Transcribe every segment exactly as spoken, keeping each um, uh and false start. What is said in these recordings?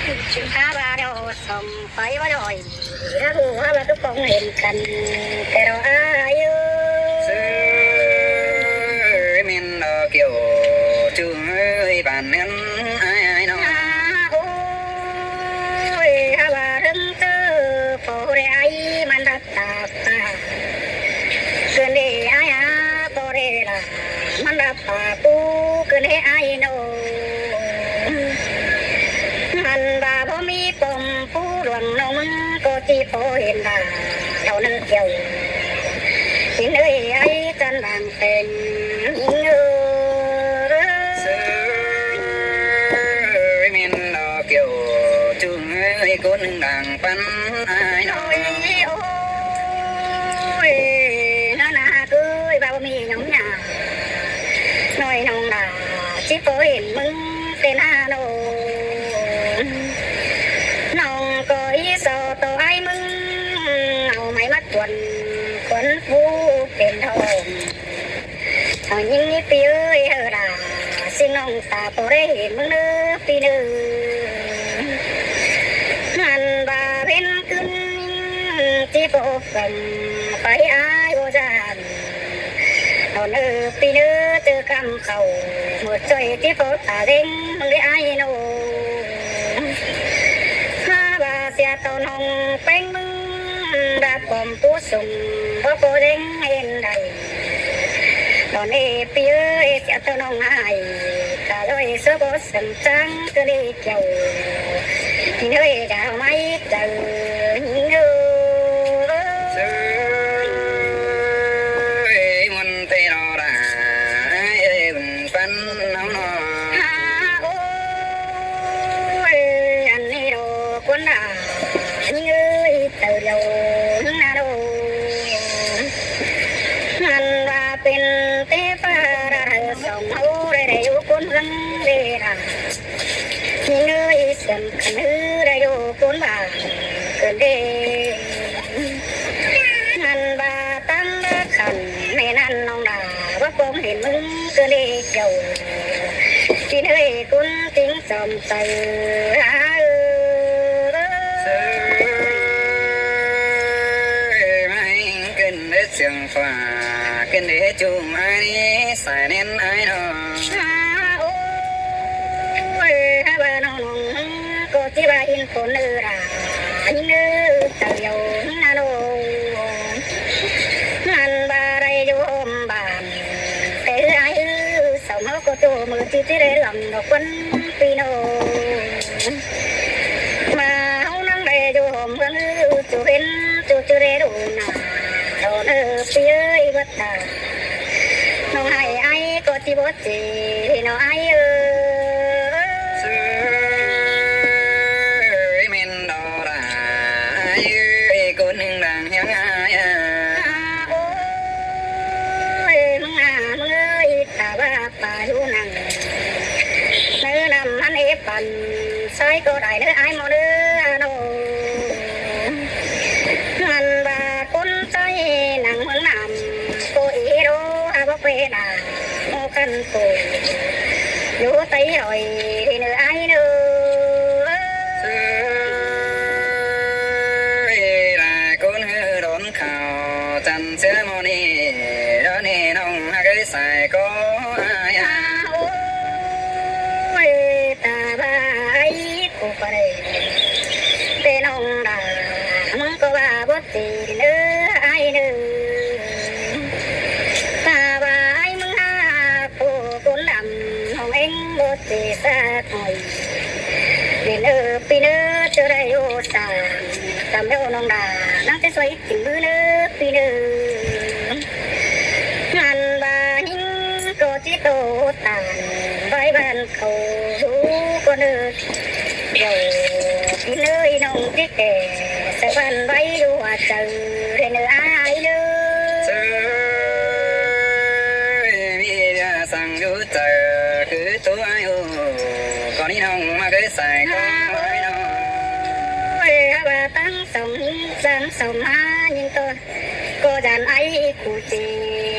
Hả, ꞌva ꞌlẹo song pay ꞌva ꞌlẹo ꞌi, hả, ꞌva ꞌlẹo ꞌcọ ꞌcóng hên căn, ꞌtẹ ꞌlẹo ai ꞌới. ꞌSứ ꞌmen ꞌlẹo kiẻo ꞌchu ꞌhới bản ꞌmen ai ai ꞌnọ. Hả, ôi, hả, ꞌva ꞌlẹo ꞌchớ pô ꞌlẹo ai ꞌmắn đac ta ta. ꞌCứn đi ai hả, pô ꞌlẹo ꞌla ꞌmắn đac ta pu ꞌcứn đi ai ꞌnọ. ꞌMắn ꞌva báu ꞌmí pom pú luông ꞌnọng ꞌmứng ꞌcọ ꞌchí pô hên ꞌva ꞌlẹo ꞌnưng kiẻo. ꞌChi ꞌnới ai chăn đang pên ꞌnhính ꞌnớ. ꞌSứ ꞌmen ꞌlẹo kiẻo ꞌchu ꞌhới cốn ꞌnưng đang păn ai ꞌnọ. Ôi, ôi, ꞌnhá ꞌnhá ꞌcới ꞌva báu ꞌmí ꞌnọng ꞌnhá. ꞌNọi ꞌnọng ꞌla ꞌchí pô hên ꞌmứng ꞌtến ha ꞌnọ. ꞌNọng ꞌcọ ꞌí so tô ai ꞌmứng, au ꞌmạy ꞌmá tuôn cuốn pú pên thong. Au ꞌnhính ꞌnị ꞌpi ꞌới, hả ꞌla ꞌsịn ꞌnọng ta pô ꞌlế hên ꞌmứng ꞌnớ ꞌpi ꞌnớ. ꞌMắn ꞌva ꞌvến ꞌcứn ꞌchí pô phẳng pay ai báu dản. Au ꞌnớ ꞌpi ꞌnớ ꞌchớ ꞌcắm khảu ꞌmự ꞌchoi ꞌchí pô ta ꞌdếng ꞌmứng ꞌlế ai ꞌnọ. Hả, ꞌva sia tô ꞌnọng ꞌpéng ꞌmứng đac pom pú sung báu pô ꞌdếng hên đảy. Đon ê ꞌpi ơi, sia tô ꞌnọng ꞌhại, ta ꞌlới ꞌsớ báu săng chắng ꞌcứn đi kiẻo. ꞌNhính ơi, chao ꞌmạy chaư ꞌnhính ơi. ꞌSứ ơi, ꞌmuôn ꞌtẹ ꞌnọ đa, ơi, ơi, ꞌpắn ꞌnọng ꞌnọ. Hả, ôi, ăn ꞌnị ꞌnọ cuốn đa. ꞌNhính ơi, tau ꞌlẹo ꞌnhính ꞌnạ ꞌnọ. ꞌMắn ꞌva pên té ꞌpá đa hảư song ꞌháu đảy đảy dú cốn ꞌhướng đê đa. ꞌNhính ơi, sươn căn ꞌhứ đảy dú cốn bản ꞌcứn đê. ꞌMắn ꞌva ꞌtáng báu khăn ꞌmẹ ꞌnặn ꞌnọng đa, báu ꞌcóng hên ꞌmứng ꞌcứn đê kiẻo. ꞌChi ꞌnới cốn ꞌtếng chom chaư hả ơi. ꞌSứ ơi, ꞌmá ꞌhịn ꞌcứn đế siêng phả, ꞌcứn đế ꞌchu ꞌmá ꞌnị sai ꞌnén ai ꞌnọ. Hả, ôi, hả, ꞌva ꞌnọng ꞌnọng ꞌcọ ꞌchí ꞌva ꞌhịn cốn ꞌnư đa, ꞌhịn ꞌnư tau ꞌlẹo ꞌnhính ꞌnạ ꞌnọ. ꞌMắn ꞌva đảy dú hom bản, ꞌtẹ ꞌhứ ai ꞌhứ song ꞌháu ꞌcọ ꞌchu ꞌmự ꞌchí ꞌchí đảy lăm ꞌnọ cuốn ꞌpi ꞌnọ. ꞌMá ꞌháu ꞌnăng đảy dú hom ꞌhướng ꞌhứ ꞌchu hên ꞌchu ꞌchư đảy đu ꞌnạ. Đon ơ ꞌpi ơi bớt ta. ꞌNọng ꞌhại ai ꞌcọ ꞌchí báu ꞌchí ꞌnọ ai ơ. ꞌSứ ơi, ꞌmen ꞌnọ đa, ai ơi, cốn ꞌnưng đang ꞌhiếng ai ơ. Hả, ôi, ꞌmứng ꞌnạ ꞌmứng ơi, ta ꞌva pá dú nẳng. ꞌNớ năm ꞌmắn ế păn, sai ꞌcọ đảy ꞌnớ ai ꞌmọ ꞌnớ ꞌnọ. ꞌMắn ꞌva cốn sai nẳng ꞌmướng năm, ꞌcọ ế đô hả báu pê đa. ꞌMộ căn phủ dú tay hỏi đi ꞌnớ ai ꞌnớ. ꞌSứ ơi, đa cốn ꞌhứ đón khảu chăn ꞌsứa ꞌmọ ꞌnị, đón ꞌnị ꞌnọng ꞌhặc ới sai ꞌcọ ai ꞌnạ. Hả, ôi, ta ꞌva ai ꞌcọ ꞌcọ đảy. ꞌTẹ ꞌnọng đa ꞌmứng ꞌcọ ꞌva báu ꞌchí ꞌnớ ai ꞌnớ. Ta ꞌva ai ꞌmứng hả phủ cốn đăm ꞌnọng ꞌéng báu ꞌchí sa thỏi. ꞌViến ơ ꞌpi ꞌnớ ꞌchớ đảy dú sa, tăm ꞌlẹo ꞌnọng đa ꞌnăng ꞌchí ꞌsội kin ꞌmứ ꞌnớ ꞌpi ꞌnớ. ꞌMắn ꞌva ꞌhính ꞌcọ ꞌchí tô tản, ꞌvạy bản khảu dú ꞌcọ ꞌnớ. ꞌLẹo ꞌpi ꞌnớ ꞌnọng ꞌchí kẻ, sa bản ꞌvạy dú hua chaư ꞌlẹo ꞌnớ ai ꞌnớ. ꞌSứ ơi, ꞌmí ꞌviạk săng dú chaư cứ tú ai ꞌhụ, ꞌcọ ꞌnị ꞌnọng ꞌmá ꞌcới sai ꞌcọ ai ꞌnọ. Ôi, hả ꞌva ꞌtáng song ꞌhính săng song hả ꞌnhính tô. ꞌCọ dản ai ꞌcọ ꞌchí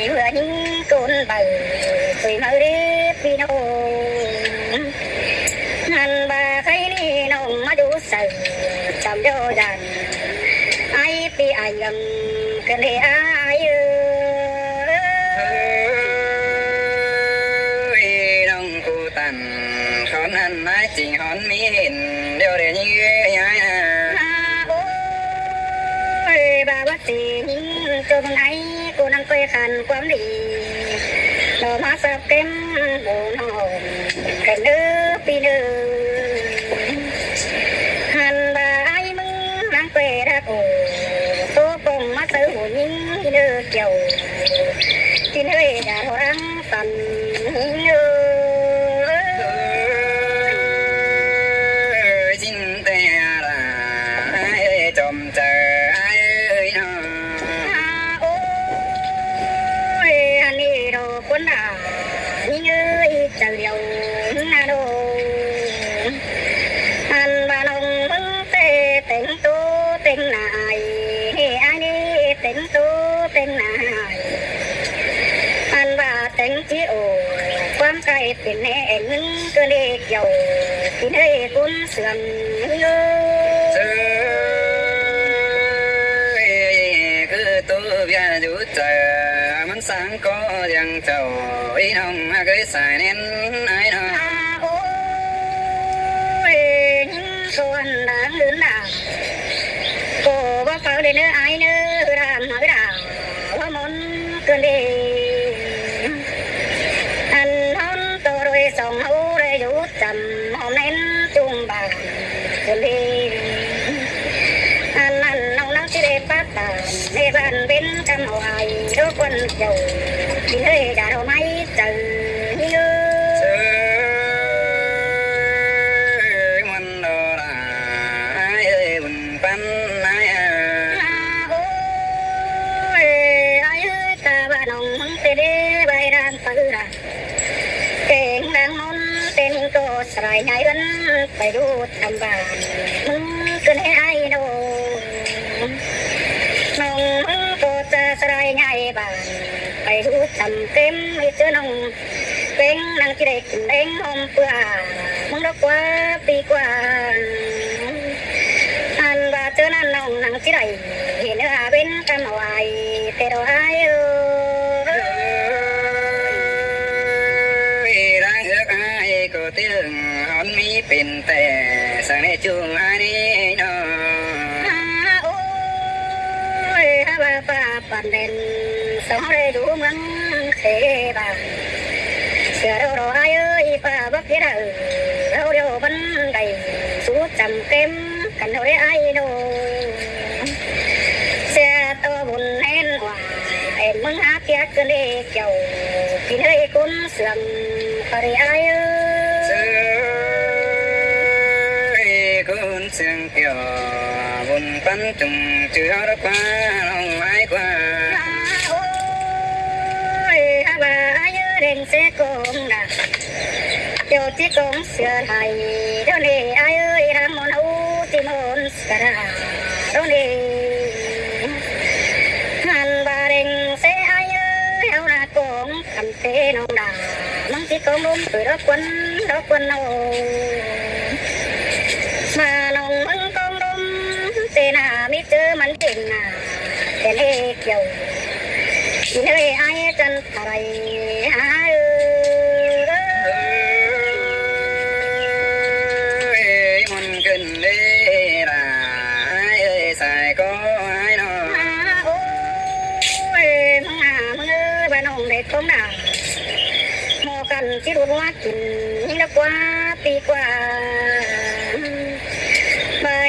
ꞌmưa ꞌnhính cốn baư, ꞌtoi máư đế ꞌpi ꞌnọng. ꞌMắn ꞌva khay ꞌnị ꞌnọng ꞌmá dú Saư chăm điêu dản, ai pi ai yăm kơn đê ai ơ. Ơi, ꞌnọng ꞌcụ tăn khón ăn ai chính hón ꞌmí hên điêu đê ꞌnhí ơi ai à. Ôi, ba bác sĩ nhính cho mừng ai, cô năng quê khăn quắm đi. Nó má sắp kém bố nó. Khen đơ pi đơ. Hăn ba ai ꞌmứng ꞌnáng quê đa ổ. Tô pông ꞌmá saư hủ nhính pi đơ kiẻo. Tin hơi đa thô răng tăn nhính ơ. Ơi, xin tê ra ai ơi, chom chaư ai ơi nó. Ôi, hăn đi đồ cuốn đảo. Nhính ơi, chào điều na đô. Ăn ba nông ꞌmứng tê tính tố tính nại. Hê ai đi tính tố tính nại. Ăn ba tính chí ổ. Quắm cay tỉnh nê ꞌnhính cơn đi kiẻo. Tỉnh hơi cuốn sườn. Ơi, cứ tu bia dú chaư, ꞌmắn sáng có ꞌliăng chảu, ꞌí ꞌnọng ꞌmá ꞌcới sai ꞌnén ai nó. Ôi, nhính con đáng ứn đảo. Cô bác pháo đến nơi ai nơi ram hới đảo. Hoa món cơn đi. Ăn hón tô đôi sòng hấu đôi dú chăm hòm nén chung bàn. Cơn đi. Ăn ăn nông nắng chỉ để phát tàn. Mê bàn bên căm hoài. Đố quân chầu. Đi hơi đà đô máy chầu. Như. Ơi, ꞌmắn đô đà. Ai ơi, bun păn ai à. Ôi, ai ơi, ta ba nông măng tê đê bai ran pư ra. Tên đang môn, tên hình cô sài nhai ưn, phải đu thăm bàn. Mưng cơn hê ai đô. Nông mưng cô cha sài nhai bàn. Phải đu thăm kém, ít chớ nông. Peng năng chỉ đảy kím peng hôm pưa. Mưng đó quá, pi quá. Ăn ba chớ năn nông năng chỉ đảy. Hên ơ bên căn hoài, tê đồ ai ơ. Ơi, đang ước ai cô tiếng hón mi pên tê. Sang nê chung ai đi nó. Ôi, ha ba ba. Bản đèn sóng rê rú mướn khế bà. Sửa đâu đó ai ơi, bà bác biết hả? Đâu đâu vẫn đầy rú chăm kem, cắn đâu đấy ai đâu. Xe to bùn hen hoài, em mưng hát kia cơn đê kiều. Kín hơi cún sườn, khỏi đi ai ơi. Sương kiều bun păn chung chư háo đốc ꞌquá lòng ai ꞌquá. Ôi, ha ba ai ơi, đèn xe công nà. Kiều chỉ công sửa hài, đó nè ai ơi, ham môn hú, chỉ môn sửa hài, đó nè. Hàn ba đèn xe ai ơi, háo nà công. Khăn tê nông đà, măng tí công đôm, tui đó quân, đó quân nô. Mà nông măng công đôm, tê nà mít chớ mắn đêm nà, tê lê kiều. Đi nơi ai chân thả đầy, hả ơi. Ơi, môn cơn đê đà, ai ơi, sai có ai nó. Ôi, măng à, măng ơi, bà nông đê công đà. Mô căn chỉ đuột hoa kín, nhính đắp qua, pi qua. Bye.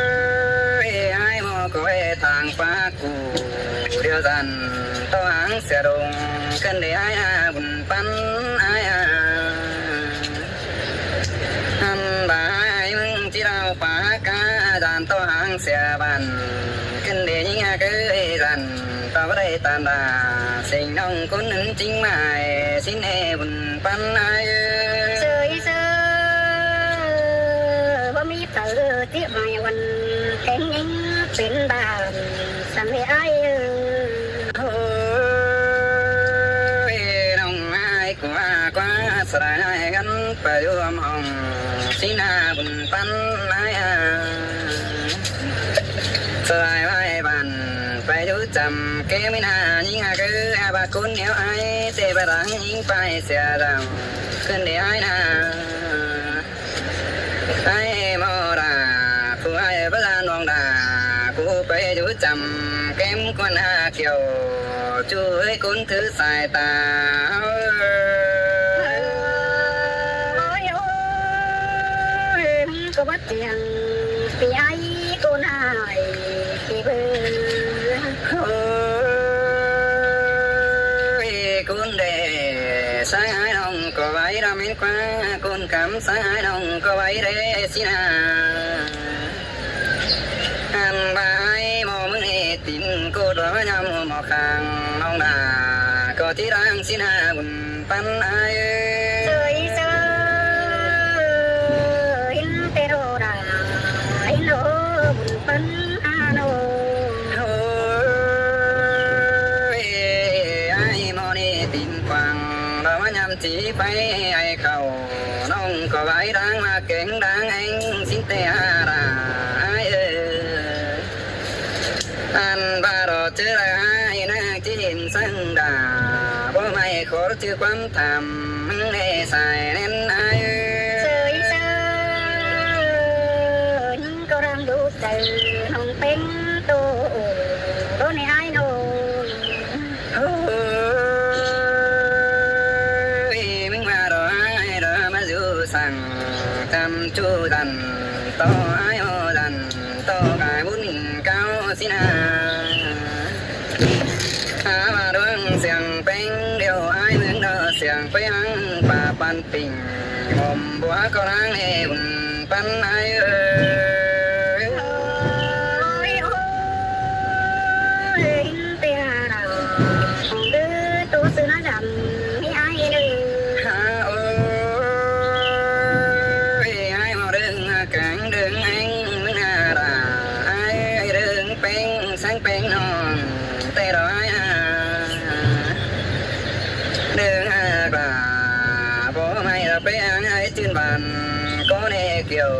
Ôi, ai ꞌmọ ꞌcọ ꞌvạy thang ꞌpá cu, điêu dản ꞌto háng sia đông, ꞌcợn đi ai a bun ꞌpắn ai a. Ăn ꞌva ai ꞌmứng ꞌchí đao pá cá, dản ꞌto háng sia bản, ꞌcợn đi ꞌnhính a ꞌcứ dản ꞌto báu đảy tản đa, seng ꞌnọng ꞌcốn ứn ꞌchính mai, ꞌsịn ꞌnị bun ꞌpắn ai ơ. Sơ ꞌí sơ, báu ꞌmí phaư ꞌchí mai uôn, kéng ꞌnhính pên bản, săng ꞌlế ai ơ. Ôi, ꞌnọng ai ꞌcọ ꞌquá, ꞌquá, sa lai ai gắn pay dú ꞌhôm hong, ꞌsịn a bun ꞌpắn ai a. Sa lai ai bản, pay dú chăm, ꞌkém ꞌmí na, ꞌnhính a ꞌcứ, a ꞌva ꞌcốn ꞌnéo ai, ꞌtẹ ꞌva đang ꞌnhính pay sia dang, ꞌcợn đi ai na. Ai ꞌmọ đa, phủ ai báu ꞌlan ꞌnọng đa, phủ pay dú chăm, ꞌkém ꞌquám a kiẻo, ꞌchu ới ꞌcốn thứ sai ta. Ôi, ôi, ꞌcọ báu tiêng, pi ai ꞌcốn ai, pi bơ. Ôi, ꞌcốn đe, sai ai ꞌnọng ꞌcọ ꞌvạy đăm ꞌmến ꞌquá, ꞌcốn cắm sai ai ꞌnọng ꞌcọ ꞌvạy đe ꞌsịn a. Ăn ꞌva ai ꞌmọ ꞌmứng ꞌnị tin ꞌcọ ꞌlọ ꞌnhăm ꞌmọ khang ꞌnọng đa, ꞌcọ ꞌchí đang ꞌsịn a bun ꞌpắn ai ơ. Sơ ꞌí sơ, ꞌhính ꞌtẹ ꞌlọ đa, ꞌhính ꞌlọ bun ꞌpắn a ꞌnọ. Ôi, ai ꞌmọ ꞌnị tin quang, ꞌlọ ꞌmá ꞌnhăm ꞌchí pay ai khảu, ꞌnọng ꞌcọ ꞌvạy đang ꞌmá kéng đang ꞌhéng ꞌsịn ꞌtẹ a đa, ai ơ. Ăn ꞌva ꞌlọ ꞌchớ lai ai ꞌnhắng ꞌchí hên săng đa, báu ꞌmạy khót ꞌchư ꞌquám tham, ꞌmứng ꞌnị sai ꞌnén ai ơ. Sơ ꞌí sơ, ꞌnhính ꞌcọ đang đu chaư, ꞌnọng ꞌpéng ꞌtố, ꞌtố ꞌnị ai ꞌnọ. Ôi, ꞌmứng ꞌva ꞌlọ ai ꞌlọ ꞌmá dú săng, chăm ꞌchu dản ꞌto ai ꞌmọ dản ꞌto cai bún cáo ꞌsịn a. A ꞌva đuống siêng ꞌpéng điêu ai ꞌmứng ꞌlọ siêng ꞌpéng hăng pá păn pinh, ꞌmom búa ꞌcọ đang ꞌnị bun ꞌpắn ai ơ. Ôi, ôi, ꞌtẹ a đa, ꞌcọ ꞌtố ꞌsứ ꞌnớ dăm ꞌmí ai ơ. Ha, ôi, ai ꞌmọ đương kéng đương ꞌhéng ꞌmứng a đa, ai đương ꞌpéng sáng ꞌpéng ꞌnọng, ꞌtẹ ꞌlọ ai a. Đương a đa, báu ꞌmạy ꞌlọ ꞌpéng ai ꞌchưn bản, ꞌcọ ꞌnị kiẻo,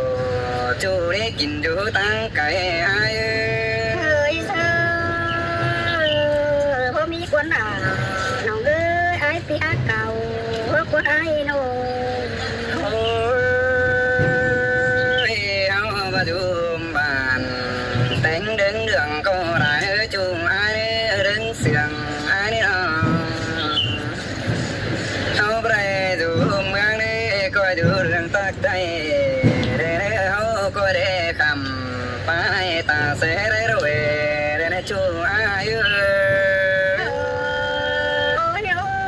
ꞌchu đi kin dú táng cai ai ơ. Ơi, sơ, báu ꞌmí ꞌquám đa, ꞌnọng ơi, ai ꞌpi hák cáu, báu ꞌquám ai ꞌnọ. Ôi, Đảy đảy đảy ꞌháu ꞌcọ đảy khắm, pay ta ꞌsớ đảy ꞌlụk ꞌlế đảy ꞌchu ai ơi. Ôi, ôi,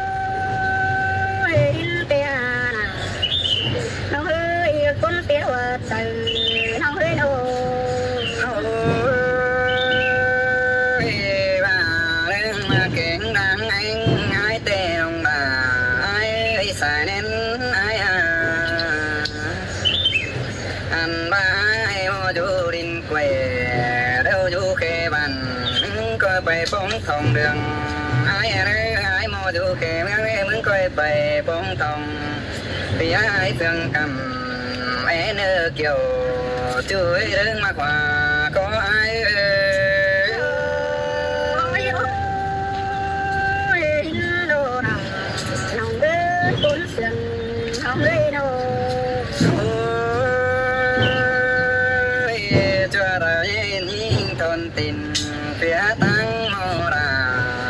ꞌhịn ꞌtẹ nả. ꞌNọng ơi, ꞌcốn ꞌtẹ ꞌhọt chaư ꞌnọng ơi ꞌnớ. Ôi, ꞌva ꞌlớng ꞌmá kéng đang ꞌéng ải ꞌtẹ ꞌnọng bả ải ơi sai ꞌnén ải a. Ăn ꞌva ải ꞌmo dú đin quay, đu dú khé bản, ꞌcọ pay pông thong đường. Ải a ꞌnớ, ải ꞌmo dú khé ꞌmướng ꞌnớ, ꞌmướng ꞌcọ pay pông thong. Phi ải ꞌphướng căm, é ꞌnớ kiêu, ꞌchu ꞌlới ꞌlớng ꞌmá khóa ꞌcọ ải ơi. Ôi, ôi, ꞌhịn đô nả. ꞌNọng ơi, ꞌcốn ꞌsướng ꞌnọng ơi ꞌnớ. Ôi, ꞌchua đảy ꞌnhính thôn tin, phi ải ꞌtáng ꞌmo đa,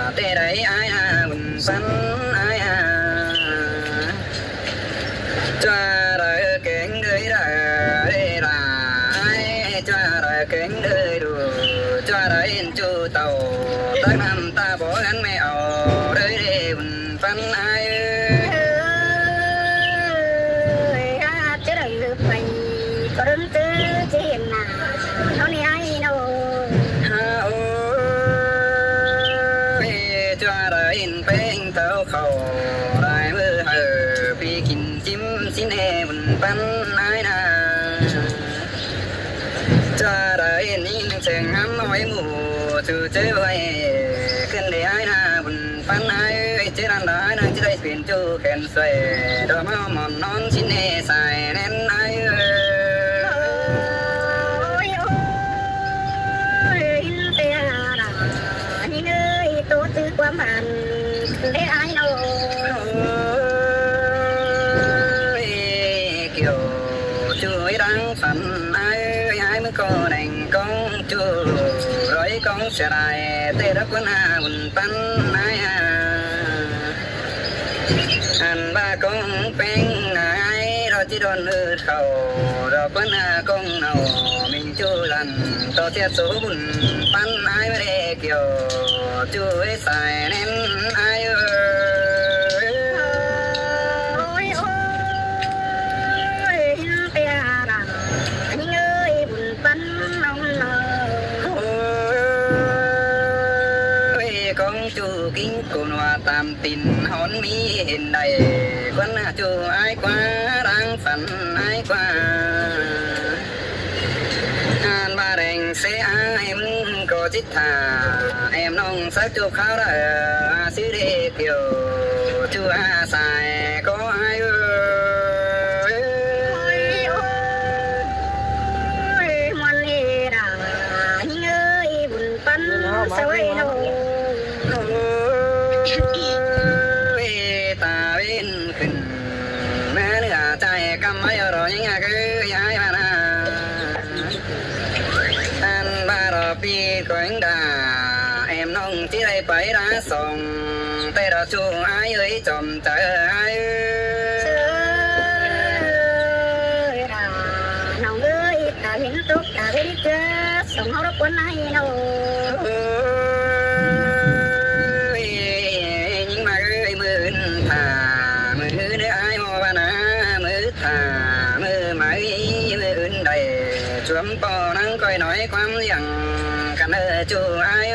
ꞌtẹ đảy ải a bun pắn ải a. ꞌChua đảy kéng đới đa, đới đa, ải, ꞌchua đảy kéng đới đu, ꞌchua đảy ꞌhịn ꞌchu tảu, tắc ꞌnặm ta bók ăn ꞌme au, đới đe bun pắn ải ơi. Ơi, a, ꞌchớ đảy ꞌlụk pay, ꞌcọ đớng ꞌchớ ꞌchí hên nả, ꞌháu ꞌnị ải ꞌnớ. Ha, ôi, ꞌchua đảy ꞌhịn péng tảu khảu, đảy ꞌmự hảư, phi kin chim sính ꞌnê bun pắn ải nả. ꞌChua đảy ꞌhịn ꞌnhính seng ꞌhăm ói ꞌmự, ꞌchu ꞌchớ ꞌvạy, khửn đảy ải nả bun pắn ải ơi, ꞌchớ ꞌnặn đa ải ꞌnặn ꞌchí đảy pên ꞌchu khen suối, đo ꞌmá mòn ꞌnón sính ꞌnê sai ꞌnén ải ơi. Ôi, ôi, ꞌhịn ꞌtẹ nả, ꞌhịn ơi, ꞌtố ꞌchư ꞌquám bản, đảy ải ꞌnớ. Ôi, kiêu, ꞌchu ꞌlới đang phắn ải ơi, ải ꞌmứ ꞌcọ đeng cóng ꞌchu, ꞌlới cóng sia lai, ꞌtẹ đa ꞌquán a bun pắn ải a. Ăn ꞌva cóng péng ải, ꞌlọ ꞌchí đon ứt khảu, ꞌlọ ꞌquán a cóng nảu, ꞌminh ꞌchu lăn, ꞌtọ sia sổ bun pắn ải ꞌmá đe kiêu, ꞌchu ꞌlới sai ꞌnén ải ơi. Ôi, ôi, ꞌhịn ꞌtẹ nả, ꞌnhính ơi, bun pắn ꞌnọng ꞌnớ. Ôi, cóng ꞌchu kính côn ꞌva tam tin hón ꞌmí hên đảy, ꞌquán a ꞌchu ải ꞌquá, đang phắn ải ꞌquá. Ăn ꞌva đeng ꞌsớ ải ꞌmứng ꞌcọ chít thả, em ꞌnọng sắc ꞌchu kháo đa, a sư đe kiêu, ꞌchu a sai ꞌcọ ải ơi. Ôi, ôi, ôi, muôn ê đa, ꞌnhính ơi, bun pắn sa ꞌvạy ꞌnớ. Ôi, ta ꞌvến khửn, ꞌmá ꞌnưa ꞌchái căm ải ꞌnớ, ꞌnhính a ꞌcứ ải ꞌva nả. Ăn ꞌva ꞌlọ phi ꞌcọ ꞌnhính đa, em ꞌnọng ꞌchí đảy pay đa song, ꞌtẹ ꞌlọ ꞌchu ải ơi, chom chaư ải ơi. Ôi, đa, ꞌnọng ơi, ta ꞌhịn tốc, ta ꞌhịn ꞌchớ, song ꞌháu đa ꞌquán ải ꞌnớ. Ôi, ꞌnhính ꞌmá ơi, ꞌmự ứn thả, ꞌmự ứn ải ꞌmo ꞌva nả, ꞌmự thả, ꞌmự mai, ꞌmự ứn đảy, chuốm ꞌpo ꞌnăng ꞌcoi nói ꞌquám ꞌliệng căn ơ ꞌchu ải